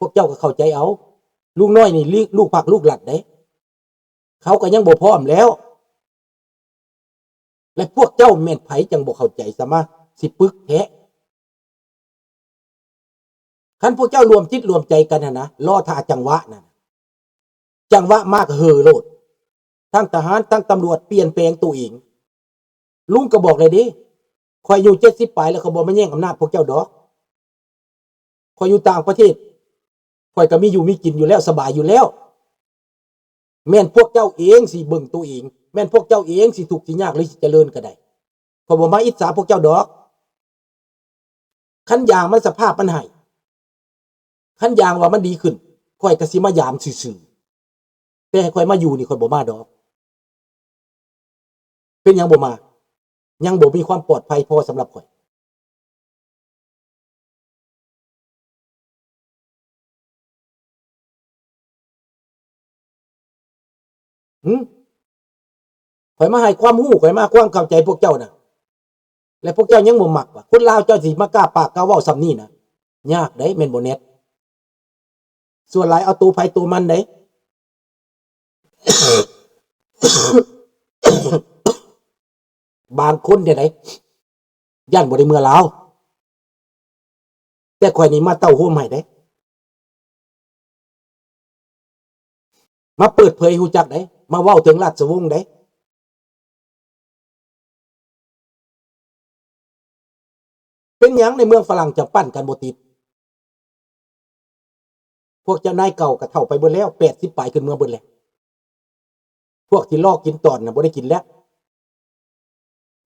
ວກເຈົ້າກໍເຂົ້າໃຈເອົາ. ລຸງນ້ອຍນີ້ ລູກພັກລູກລັດເດ້. ເຂົາກໍຍັງບໍ່ພ້ອມແລ້ວ. ແລະພວກເຈົ້າແມ່ນໃຜຈັ່ງບໍ່ເຂົ້າໃຈສະມາ ຊິປຶກແທ້? ຄັນພວກເຈົ້າລວມຈິດລວມໃຈກັນຫັ້ນນະ, ລໍຖ້າຈັງຫວະນັ້ນ. ຈັງຫວະມາກໍເຫີໂລດ. ທັງທະຫານ, ທັງຕຳຫຼວດປ່ຽນແປງໂຕເອງ. ລຸງກໍບອກແລ້ວເດ້, ຂ້ອຍອາຍຸເຈັດສິບປາຍແລ້ວ, ຂ້ອຍບໍ່ມາແຍ່ງອຳນາດພວກເຈົ້າດອກ. ຂ້ອຍຢູ່ຕ່າງປະເທດ, ຂ້ອຍກໍມີຢູ່ມີກິນຢູ່ແລ້ວ, ສະບາຍຢູ່ແລ້ວ. ແມ່ນພວກເຈົ້າເອງຊິເບິ່ງໂຕເອງ, ແມ່ນພວກເຈົ້າເອງຊິທຸກຊິຍາກ ຫຼື ຊິຈະເລີນກໍໄດ້. ຂ້ອຍບໍ່ມາອິດສາພວກເຈົ້າດອກ. ຄັນຢາມມັນສະພາບມັນໃຫ້, ຄັນຢາມວ່າມັນດີຂຶ້ນ, ຂ້ອຍກໍຊິມາຢາມຊື່ໆ. ແຕ່ໃຫ້ຂ້ອຍມາຢູ່ນີ້ ຂ້ອຍບໍ່ມາດອກ. ເປັນຫຍັງບໍ່ມາ? ຍັງບໍ່ມີຄວາມປອດໄພພໍສຳລັບຂ້ອຍ. ຫຶ? ຂ້ອຍມາໃຫ້ຄວາມຮູ້, ຂ້ອຍມາຄວາມເຂົ້າໃຈພວກເຈົ້ານະ, ແລະ ພວກເຈົ້າຍັງບໍ່ມັກວ່າ ຄົນລາວເຈົ້າຊິມາກ້າປາກກ້າເວົ້າສ່ຳນີ້ນະ. ຍາກເດ້ ແມ່ນບໍ່ແນດ? ສ່ວນຫຼາຍເອົາໂຕໃຜໂຕມັນເດ້. ບາງຄົນເດ້ ຢ້ານບໍ່ໄດ້ເມືອລາວ. ແຕ່ຂ້ອຍນີ້ມາເຕົ້າໂຮມໃຫ້ເດ້, ມາເປີດເຜີຍໃຫ້ຮູ້ຈັກເດ້, ມາເວົ້າເຖິງລາຊະວົງເດ້. ເປັນຫຍັງໃນເມືອງຝຣັ່ງຈັ່ງປັ້ນກັນບໍ່ຕິດ? ພວກເຈົ້ານາຍເກົ່າກໍເຖົ້າໄປເບິດແລ້ວ, ແປດສິບປາຍຂຶ້ນເມືອເບິດແລ້ວ. ພວກທີ່ລໍກິນຕອນນະ ບໍ່ໄດ້ກິນແລ້ວ.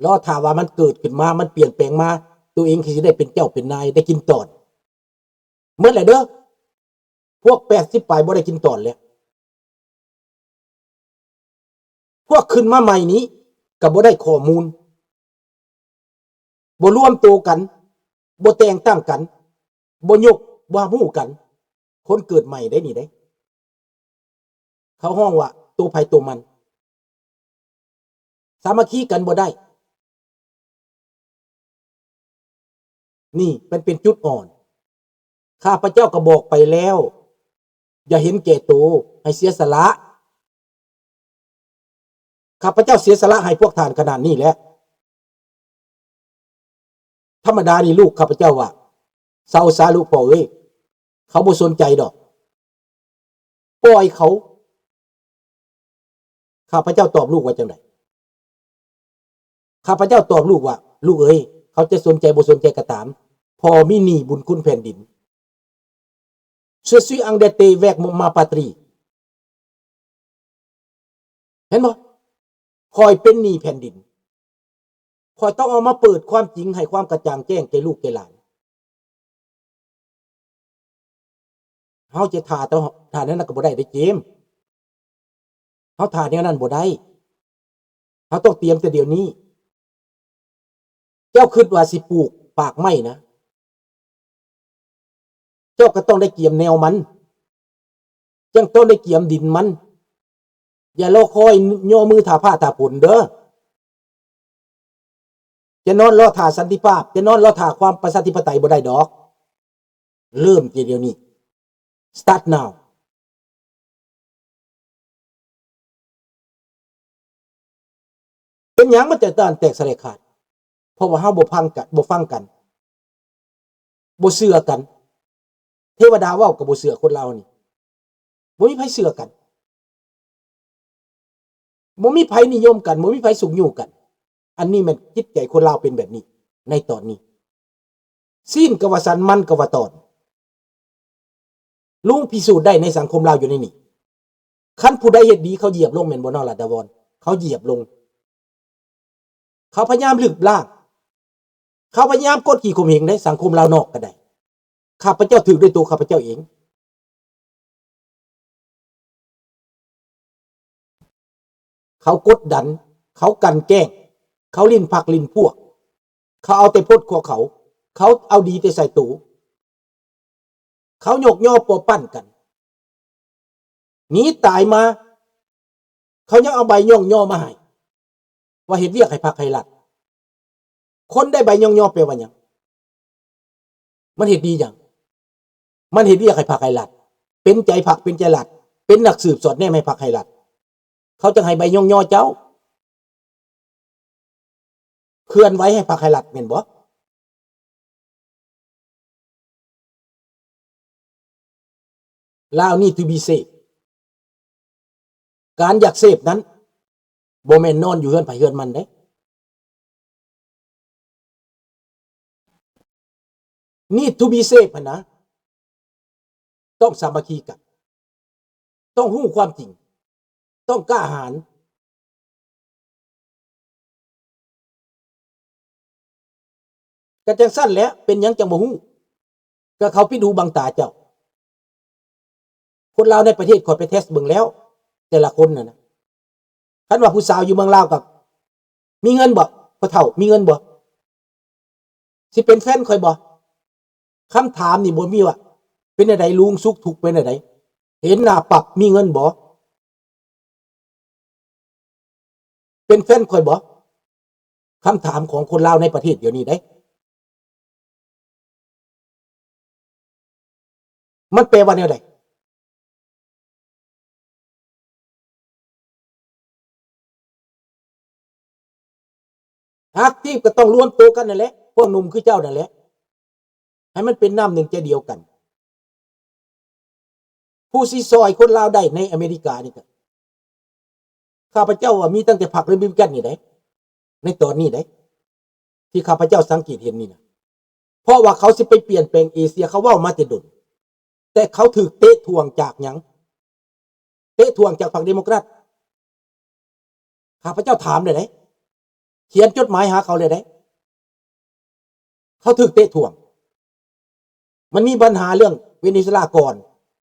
ລໍຖ້າວ່າມັນເກີດຂຶ້ນມາ, ມັນປ່ຽນແປງມາ, ໂຕເອງຄືຊິໄດ້ເປັນເຈົ້າເປັນນາຍ, ໄດ້ກິນຕອນ. ໝົດແລ້ວເດີ. ພວກແປດສິບປາຍບໍ່ໄດ້ກິນຕອນແລ້ວ. ພວກຂຶ້ນມາໃໝ່ນີ້ກໍບໍ່ໄດ້ຂໍ້ມູນ, ບໍ່ລວມໂຕກັນ, ບໍ່ແຕ່ງຕັ້ງກັນ, ບໍ່ຍົກ, ບໍ່ຮັບຮູ້ກັນ. ຄົນເກີດໃໝ່ໄດ໋ນີ້ເດ້. ເຂົາຮ້ອງວ່າໂຕໃຜໂຕມັນ, ສາມັກຄີກັນບໍ່ໄດ້. ນີ້ມັນເປັນຈຸດອ່ອນ. ຂ້າພະເຈົ້າກໍບອກໄປແລ້ວ, ຢ່າເຫັນແກ່ໂຕ, ໃຫ້ເສຍສະຫຼະ. ຂ້າພະເຈົ້າເສຍສະຫຼະໃຫ້ພວກທ່ານຂະໜາດນີ້ແຫຼະ. ທຳມະດານີ້ລູກຂ້າພະເຈົ້າວ່າ, ເຊົາຊາລູກພໍ່ເອີຍ, ເຂົາບໍ່ສົນໃຈດອກ. ປ່ອຍເຂົາ. ຂ້າພະເຈົ້າຕອບລູກວ່າຈັ່ງໃດ? ຂ້າພະເຈົ້າຕອບລູກວ່າ, ລູກເອີຍ, ເຂົາຈະສົນໃຈບໍ່ສົນໃຈກໍຕາມ, ພໍ່ມີໜີ້ບຸນຄຸນແຜ່ນດິນ. Je suis endetté avec ma patrie. ເຫັນບໍ່? ຂ້ອຍເປັນໜີ້ແຜ່ນດິນ. ຂ້ອຍຕ້ອງເອົາມາເປີດຄວາມຈິງໃຫ້ຄວາມກະຈ່າງແຈ້ງແກ່ລູກແກ່ຫຼານ. ເຮົາຈະຖ້າແຕ່ ຖ້າແນວນັ້ນກໍບໍ່ໄດ້ເດ້ເຈມ. ເຮົາຖ້າແນວນັ້ນບໍ່ໄດ້. ເຮົາຕ້ອງຕຽມແຕ່ດຽວນີ້. ເຈົ້າຄິດວ່າຊິປູກປາກໄມ້ນະ, ເຈົ້າກໍຕ້ອງໄດ້ກຽມແນວມັນ, ຈັ່ງຕ້ອງໄດ້ກຽມດິນມັນ. ຢ່າລໍຄອຍຍໍມືຖ້າຟ້າຖ້າຝົນເດີ. ຈະນອນລໍຖ້າສັນຕິພາບ, ຈະນອນລໍຖ້າຄວາມປະຊາທິປະໄຕບໍ່ໄດ້ດອກ. ເລີ່ມແຕ່ດຽວນີ້. Start now. ເປັນຫຍັງມັນຈະຕ້ານແຕກສະແຫຼກຂາດ? ເພາະວ່າເຮົາບໍ່ຟັງກັນ, ບໍ່ຟັງກັນ, ບໍ່ເຊື່ອກັນ. ເທວະດາເວົ້າກໍບໍ່ເຊື່ອຄົນລາວນີ້. ບໍ່ມີໃຜເຊື່ອກັນ. ບໍ່ມີໃຜນິຍົມກັນ, ບໍ່ມີໃຜຊຸກຍູ້ກັນ. ອັນນີ້ແມ່ນຈິດໃຈຄົນລາວເປັນແບບນີ້ໃນຕອນນີ້. ຊີ້ນກໍວ່າສັນ, ມັນກໍວ່າຕອນ. ລຸງພິສູດໄດ້ໃນສັງຄົມລາວຢູ່ໃນນີ້. ຄັນຜູ້ໃດເຮັດດີ ເຂົາຢຽບລົງແມ່ນບໍ່ເນາະ ລັດດາວອນ? ເຂົາຢຽບລົງ. ເຂົາພະຍາຍາມລຶບລ້າງ. ເຂົາພະຍາຍາມກົດຂີ່ຂົ່ມເຫງໃນສັງຄົມລາວນອກກໍໄດ້. ຂ້າພະເຈົ້າຖືກດ້ວຍຕົວຂ້າພະເຈົ້າເອງ. ເຂົາກົດດັນ, ເຂົາກັ່ນແກ້ງ, ເຂົາຫຼິ້ນພັກຫຼິ້ນພວກ, ເຂົາເອົາແຕ່ພົດຂອງເຂົາ, ເຂົາເອົາດີແຕ່ໃສ່ໂຕ, ເຂົາຍົກຍໍປົວປັ້ນກັນ, ໜີຕາຍມາ, ເຂົາຍັງເອົາໃບຍ້ອງຍໍມາໃຫ້ ວ່າເຮັດວຽກໃຫ້ພັກໃຫ້ລັດ. ຄົນໄດ້ໃບຍ້ອງຍໍແປວ່າຫຍັງ? ມັນເຮັດດີຫຍັງ? ມັນເຮັດວຽກໃຫ້ພັກໃຫ້ລັດ, ເປັນໃຈພັກເປັນໃຈລັດ, ເປັນນັກສືບສອດແນມໃຫ້ພັກໃຫ້ລັດ, ເຂົາຈັ່ງໃຫ້ໃບຍ້ອງຍໍເຈົ້າ. ເຄື່ອນໄຫວໃຫ້ພັກໃຫ້ລັດແມ່ນບໍ່? ລາວ need to be safe. ການຢາກ safe ນັ້ນ ບໍ່ແມ່ນນອນຢູ່ເຮືອນໃຜເຮືອນມັນເດ້. Need to be safe ຫັ້ນນະ ຕ້ອງສາມັກຄີກັນ, ຕ້ອງຮູ້ຄວາມຈິງ, ຕ້ອງກ້າຫານ. ກະຈັ່ງຊັ້ນແຫຼະ, ເປັນຫຍັງຈັ່ງບໍ່ຮູ້? ກະເຂົາປິດຫູບັງຕາເຈົ້າ. ຄົນລາວໃນປະເທດ ຂ້ອຍໄປເທສເບິ່ງແລ້ວ ແຕ່ລະຄົນຫັ້ນນະ. ຄັນວ່າຜູ້ສາວຢູ່ເມືອງລາວກໍ ມີເງິນບໍ່? ພໍ່ເຖົ້າ ມີເງິນບໍ່? ຊິເປັນແຟນຂ້ອຍບໍ່? ຄຳຖາມນີ້ບໍ່ມີວ່າ ເປັນແນວໃດລຸງ ສຸກທຸກເປັນແນວໃດ? ເຫັນໜ້າປັບ ມີເງິນບໍ່? ເປັນແຟນຂ້ອຍບໍ່? ຄຳຖາມຂອງຄົນລາວໃນປະເທດດຽວນີ້ເດ້. ມັນແປວ່າແນວໃດ? ແອັກທີບກໍຕ້ອງລວມໂຕກັນນັ້ນແຫຼະ, ພວກໜຸ່ມຄືເຈົ້ານັ້ນແຫຼະ, ໃຫ້ມັນເປັນນ້ຳໜຶ່ງໃຈດຽວກັນ. ຜູ້ຊິຊ່ອຍຄົນລາວໄດ້ໃນອາເມລິການີ້ກໍ ຂ້າພະເຈົ້າວ່າມີຕັ້ງແຕ່ພັກ Republican ນີ້ໃດ໋ ໃນຕອນນີ້ໃດ໋ ທີ່ຂ້າພະເຈົ້າສັງເກດເຫັນນີ້ນະ. ເພາະວ່າເຂົາຊິໄປປ່ຽນແປງເອເຊຍ ເຂົາເວົ້າມາແຕ່ດົນ, ແຕ່ເຂົາຖືກເຕະຖ່ວງຈາກຫຍັງ? ເຕະຖ່ວງຈາກພັກ Democrat. ຂ້າພະເຈົ້າຖາມແລ້ວໃດ໋, ຂຽນຈົດໝາຍຫາເຂົາແລ້ວໃດ໋. ເຂົາຖືກເຕະຖ່ວງ. ມັນມີບັນຫາເລື່ອງເວເນຊູເອລາກ່ອນ,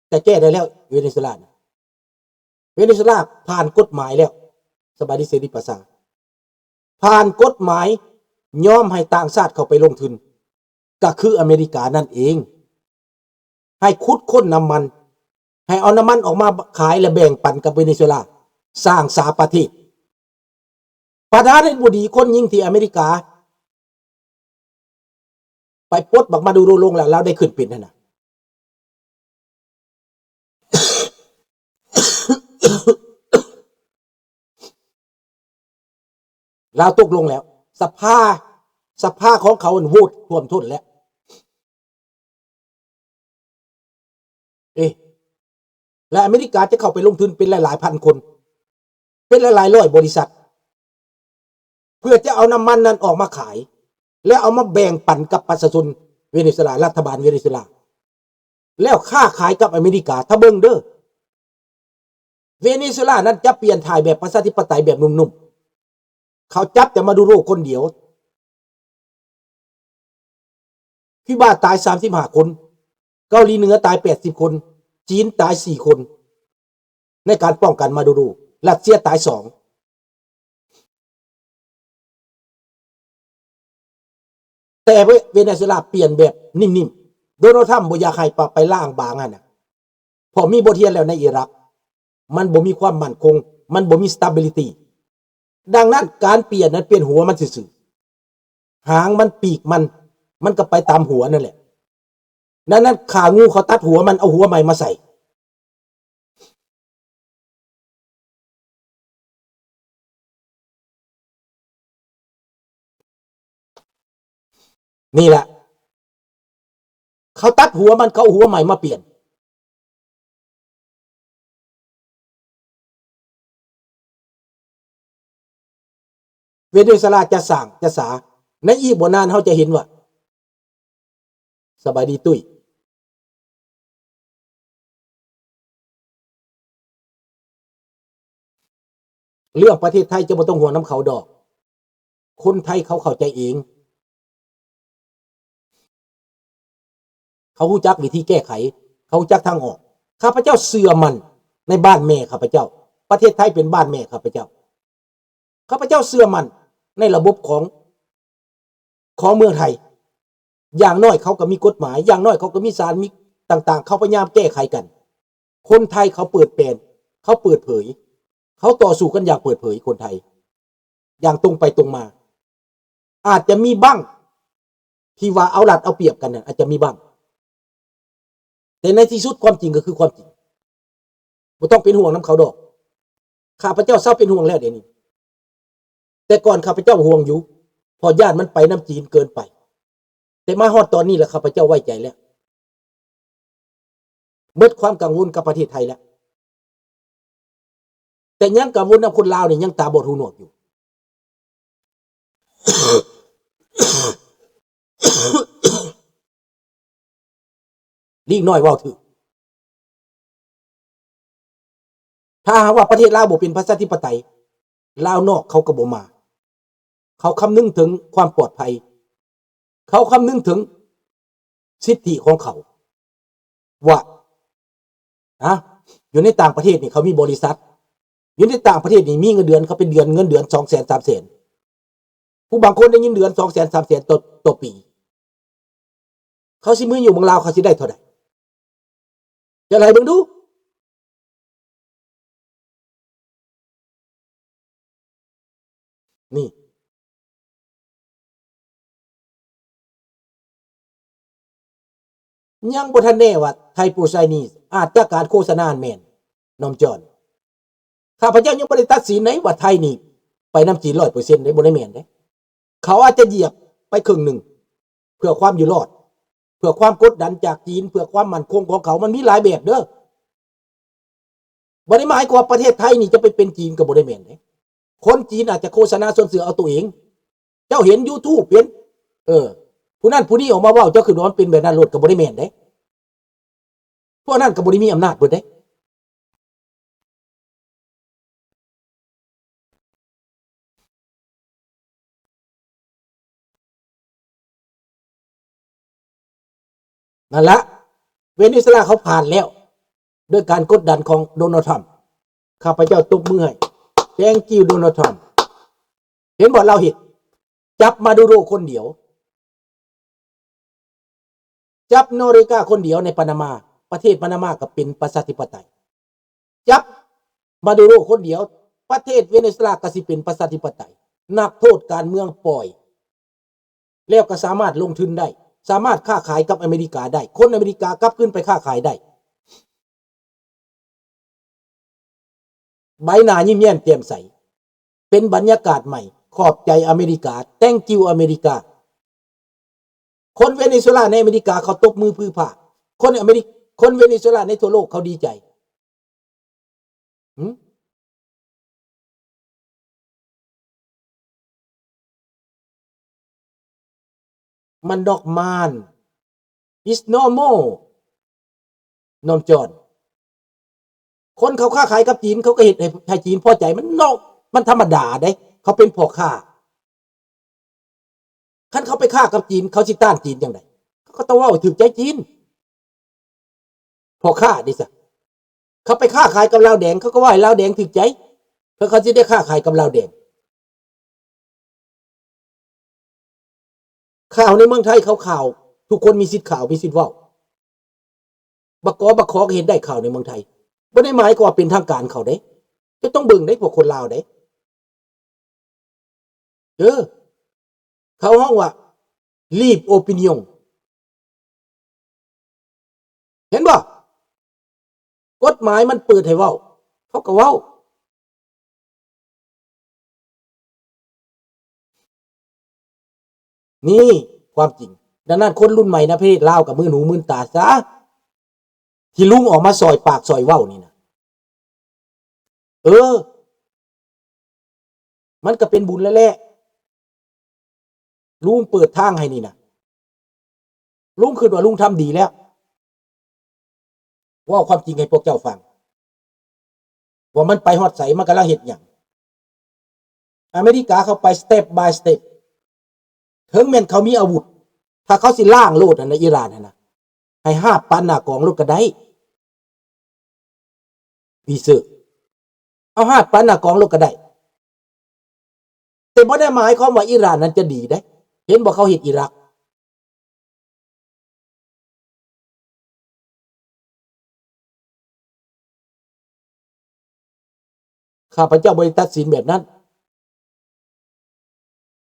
ແຕ່ແກ້ໄດ້ແລ້ວເວເນຊູເອລານະ. ເວເນຊູເອລາຜ່ານກົດໝາຍແລ້ວ, ສະບາຍດີເສລີປະຊາ, ຜ່ານກົດໝາຍຍອມໃຫ້ຕ່າງຊາດເຂົ້າໄປລົງທຶນ, ກໍຄືອາເມລິການັ້ນເອງ. ໃຫ້ຂຸດຄົ້ນນ້ຳມັນ, ໃຫ້ເອົານ້ຳມັນອອກມາຂາຍ ແລະ ແບ່ງປັນກັບເວເນຊູເອລາ, ສ້າງສາປະເທດ. ປະທານາທິບໍດີຄົນຍິງທີ່ອາເມລິກາໄປປົດບັກມາດູໂຣລົງແລ້ວ ລາວໄດ້ຂຶ້ນເປັນຫັ້ນນະ. ລາວຕົກລົງແລ້ວ. ສະພາ, ສະພາຂອງເຂົາຫັ້ນໂຫວດຖ້ວມທົ້ນແລ້ວ. ເອ ແລະ ອາເມລິກາຈະເຂົ້າໄປລົງທຶນເປັນຫຼາຍໆພັນຄົນ, ເປັນຫຼາຍໆຮ້ອຍບໍລິສັດ, ເພື່ອຈະເອົານ້ຳມັນນັ້ນອອກມາຂາຍ ແລະ ເອົາມາແບ່ງປັນກັບປະຊາຊົນເວເນຊູເອລາ, ລັດຖະບານເວເນຊູເອລາ, ແລ້ວຄ້າຂາຍກັບອາເມລິກາ. ຖ້າເບິ່ງເດີ, ເວເນຊູເອລານັ້ນຈະປ່ຽນຖ່າຍແບບປະຊາທິປະໄຕແບບໜຸ່ມໆ. ເຂົາຈັບແຕ່ມາດູໂຣຄົນດຽວ. ຄິວບາຕາຍສາມສິບຫ້າຄົນ, ເກົາຫຼີເໜືອຕາຍແປດສິບຄົນ, ຈີນຕາຍສີ່ຄົນ ໃນການປ້ອງກັນມາດູໂຣ, ຣັດເຊຍຕາຍສອງ. ແຕ່ເວ ເວເນຊູເອລາປ່ຽນແບບນິ່ມໆ. ໂດນັລ ທຣຳບໍ່ຢາກໃຫ້ປະ ໄປລ້າງບາງຫັ້ນນະ, ເພາະມີບົດຮຽນແລ້ວໃນອີຣັກ, ມັນບໍ່ມີຄວາມໝັ້ນຄົງ, ມັນບໍ່ມີ stability. ດັ່ງນັ້ນ ການປ່ຽນນັ້ນປ່ຽນຫົວມັນຊື່ໆ, ຫາງມັນ ປີກມັນ ມັນກໍໄປຕາມຫົວນັ້ນແຫຼະ. ນັ້ນ ນັ້ນ ຂ້າງູເຂົາຕັດຫົວມັນ ເອົາຫົວໃໝ່ມາໃສ່. ນີ້ແຫຼະ ເຂົາຕັດຫົວມັນ ເຂົາເອົາຫົວໃໝ່ມາປ່ຽນ. ເວເນຊູເອລາຈະສ້າງຈະສາ ໃນອີກບໍ່ນານເຮົາຈະເຫັນວ່າ ສະບາຍດີຕຸ້ຍ. ເລື່ອງປະເທດໄທຈະບໍ່ຕ້ອງຫ່ວງນຳເຂົາດອກ. ຄົນໄທເຂົາເຂົ້າໃຈເອງ. ເຂົາຮູ້ຈັກວິທີແກ້ໄຂ, ເຂົາຮູ້ຈັກທາງອອກ. ຂ້າພະເຈົ້າເຊື່ອໝັ້ນໃນບ້ານແມ່ຂ້າພະເຈົ້າ. ປະເທດໄທເປັນບ້ານແມ່ຂ້າພະເຈົ້າ. ຂ້າພະເຈົ້າເຊື່ອໝັ້ນໃນລະບົບຂອງ ຂອງເມືອງໄທ. ຢ່າງໜ້ອຍເຂົາກໍມີກົດໝາຍ, ຢ່າງໜ້ອຍເຂົາກໍມີສານ ມີຕ່າງໆ, ເຂົາພະຍາຍາມແກ້ໄຂກັນ. ຄົນໄທເຂົາເປີດແປນ, ເຂົາເປີດເຜີຍ, ເຂົາຕໍ່ສູ້ກັນຢ່າງເປີດເຜີຍ, ຄົນໄທ ຢ່າງຕົງໄປຕົງມາ. ອາດຈະມີບ້າງທີ່ວ່າເອົາລັດເອົາປຽບກັນນະ, ອາດຈະມີບ້າງ. ຕ່ໃນທີ່ສຸດຄວາມຈິງກໍຄືຄວາມຈິງ. ບໍ່ຕ້ອງເປັນຫ່ວງນຳເຂົາດອກ. ຂ້າພະເຈົ້າເຊົາເປັນຫ່ວງແລ້ວດຽວນີ້. ແຕ່ກ່ອນຂ້າພະເຈົ້າຫ່ວງຢູ່ ເພາະຢ້ານມັນໄປນຳຈີນເກີນໄປ. ແຕ່ມາຮອດຕອນນີ້ລະ ຂ້າພະເຈົ້າໄວ້ໃຈແລ້ວ. ໝົດຄວາມກັງວົນກັບປະເທດໄທແລ້ວ. ແຕ່ຍັງກັງວົນນຳຄົນລາວນີ້ ຍັງຕາບອດຫູໜວກຢູ່. ລີກນ້ອຍເວົ້າຖືກ. ຖ້າຫາກວ່າປະເທດລາວບໍ່ເປັນປະຊາທິປະໄຕ, ລາວນອກເຂົາກໍບໍ່ມາ. ເຂົາຄຳນຶງເຖິງຄວາມປອດໄພ, ເຂົາຄຳນຶງເຖິງສິດທິຂອງເຂົາ ວ່າ ອະ ຢູ່ໃນຕ່າງປະເທດນີ້ເຂົາມີບໍລິສັດ, ຢູ່ໃນຕ່າງປະເທດນີ້ມີເງິນເດືອນ ເຂົາເປັນເດືອນ ເງິນເດືອນສອງແສນ ສາມແສນ. ຜູ້ບາງຄົນໄດ້ເງິນເດືອນສອງແສນ ສາມແສນ ຕໍ່ ຕໍ່ປີ. ເຂົາຊິມາຢູ່ເມືອງລາວ ເຂົາຊິໄດ້ເທົ່າໃດ? ຈະໄລ່ເບິ່ງດູ. ນີ້ ຍັງບໍ່ທັນແນ່ວ່າໄທໂປຣໄຊນີ ອາດຈະການໂຄສະນາແມ່ນ ນ້ອງຈອນ. ຂ້າພະເຈົ້າຍັງບໍ່ໄດ້ຕັດສິນເດ້ວ່າໄທນີ້ໄປນຳຈີນຮ້ອຍເປີເຊັນເດ້ ບໍ່ໄດ້ແມ່ນເດ້. ເຂົາອາດຈະຢຽບໄປເຄິ່ງໜຶ່ງ ເພື່ອຄວາມຢູ່ລອດ, ເພື່ອຄວາມກົດດັນຈາກຈີນ, ເພື່ອຄວາມໝັ້ນຄົງຂອງເຂົາ. ມັນມີຫຼາຍແບບເດີ້. ບໍ່ໄດ້ໝາຍຄວາມວ່າປະເທດໄທນີ້ຈະໄປເປັນຈີນ ກໍບໍ່ໄດ້ແມ່ນເດ້. ຄົນຈີນອາດຈະໂຄສະນາຊົວນເຊື່ອເອົາໂຕເອງ. ເຈົ້າເຫັນຢູທູບ ເຫັນ ເອີ ຜູ້ນັ້ນຜູ້ນີ້ອອກມາເວົ້າ, ເຈົ້າຄິດວ່າມັນເປັນແບບນັ້ນໂລດ ກໍບໍ່ໄດ້ແມ່ນເດ້. ພວກນັ້ນກໍບໍ່ໄດ້ມີອຳນາດເບິດເດ້. ນັ້ນລະ ເວເນຊູເອລາເຂົາຜ່ານແລ້ວ ໂດຍການກົດດັນຂອງໂດນັລ ທຣຳ. ຂ້າພະເຈົ້າຕົບມືໃຫ້. Thank you ໂດນັລ ທຣຳ. ເຫັນບໍ່ລາວເຮັດ? ຈັບມາດູໂຣຄົນດຽວ. ຈັບໂນເຣກາຄົນດຽວໃນປານາມາ, ປະເທດປານາມາກໍເປັນປະຊາທິປະໄຕ. ຈັບມາດູໂຣຄົນດຽວ, ປະເທດເວເນຊູເອລາກໍຊິເປັນປະຊາທິປະໄຕ. ນັກໂທດການເມືອງປ່ອຍ, ແລ້ວກໍສາມາດລົງທຶນໄດ້, ສາມາດຄ້າຂາຍກັບອາເມລິກາໄດ້. ຄົນອາເມລິກາກັບຄືນໄປຄ້າຂາຍໄດ້. ໃບໜ້າຍິ້ມແຍ້ມແຈ່ມໃສ, ເປັນບັນຍາກາດໃໝ່. ຂອບໃຈອາເມລິກາ, Thank you ອາເມລິກາ. ຄົນເວເນຊູເອລາໃນອາເມລິກາເຂົາຕົບມືຜື່ພາ. ຄົນອາເມລິ ຄົນເວເນຊູເອລາໃນທົ່ວໂລກເຂົາດີໃຈ. ຫື? ມັນນອກມານ it's normal ນ້ອງຈອນ. ຄົນເຂົາຄ້າຂາຍກັບຈີນ ເຂົາກໍເຮັດໃຫ້ ໃຫ້ຈີນພໍໃຈ. ມັນນອກ ມັນທຳມະດາເດ້. ເຂົາເປັນພໍ່ຄ້າ. ຄັນເຂົາໄປຄ້າກັບຈີນ ເຂົາຊິຕ້ານຈີນຈັ່ງໃດ? ເຂົາກໍຕ້ອງເວົ້າໃຫ້ຖືກໃຈຈີນ. ພໍ່ຄ້າເດ້ຊະ. ເຂົາໄປຄ້າຂາຍກັບລາວແດງ ເຂົາກໍເວົ້າໃຫ້ລາວແດງຖືກໃຈ ເພື່ອເຂົາຊິໄດ້ຄ້າຂາຍກັບລາວແດງ. ຂ່າວໃນເມືອງໄທເຂົາຂ່າວ ທຸກຄົນມີສິດຂ່າວ ມີສິດເວົ້າ. ບັກກອ ບັກຂໍກໍເຮັດໄດ້ຂ່າວໃນເມືອງໄທ. ບໍ່ໄດ້ໝາຍຄວາມວ່າເປັນທາງການເຂົາເດ້. ເຈົ້າຕ້ອງເບິ່ງເດ້ ພວກຄົນລາວເດ້. ເອີ ເຂົາຮ້ອງວ່າ libre opinion ເຫັນບໍ່? ກົດໝາຍມັນເປີດໃຫ້ເວົ້າ ເຂົາກໍເວົ້າ. ນີ້ຄວາມຈິງ. ດັ່ງນັ້ນ ຄົນລຸ້ນໃໝ່ໃນປະເທດລາວກໍມື່ນຫູມື່ນຕາຊະ ທີ່ລຸງອອກມາຊ່ອຍປາກຊ່ອຍເວົ້ານີ້ນະ. ເອີ ມັນກໍເປັນບຸນແລ້ວແຫຼະ ລຸງເປີດທາງໃຫ້ນີ້ນະ. ລຸງຄິດວ່າລຸງທຳດີແລ້ວ. ເວົ້າຄວາມຈິງໃຫ້ພວກເຈົ້າຟັງ ວ່າມັນໄປຮອດໃສ ມັນກຳລັງເຮັດຫຍັງ. ອາເມລິກາເຂົາໄປ step by step. ເຖິງແມ່ນເຂົາມີອາວຸດ ຖ້າເຂົາຊິລ້າງໂລດຫັ້ນນະ ອີຣານຫັ້ນນະ ໃຫ້ຫາບປານໜ້າກອງໂລດກໍໄດ້. ປີເຊີ ເອົາຫາດປານໜ້າກອງໂລດກໍໄດ້ ແຕ່ບໍ່ໄດ້ໝາຍຄວາມວ່າອີຣານນັ້ນຈະດີເດ້. ເຫັນບໍ່ເຂົາເຮັດອີຣັກ? ຂ້າພະເຈົ້າບໍ່ໄດ້ຕັດສິນແບບນັ້ນ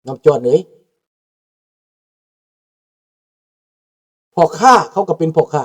ນ້ອງຈອນເອີຍ. ພໍ່ຄ້າເຂົາກໍເປັນພໍ່ຄ້າ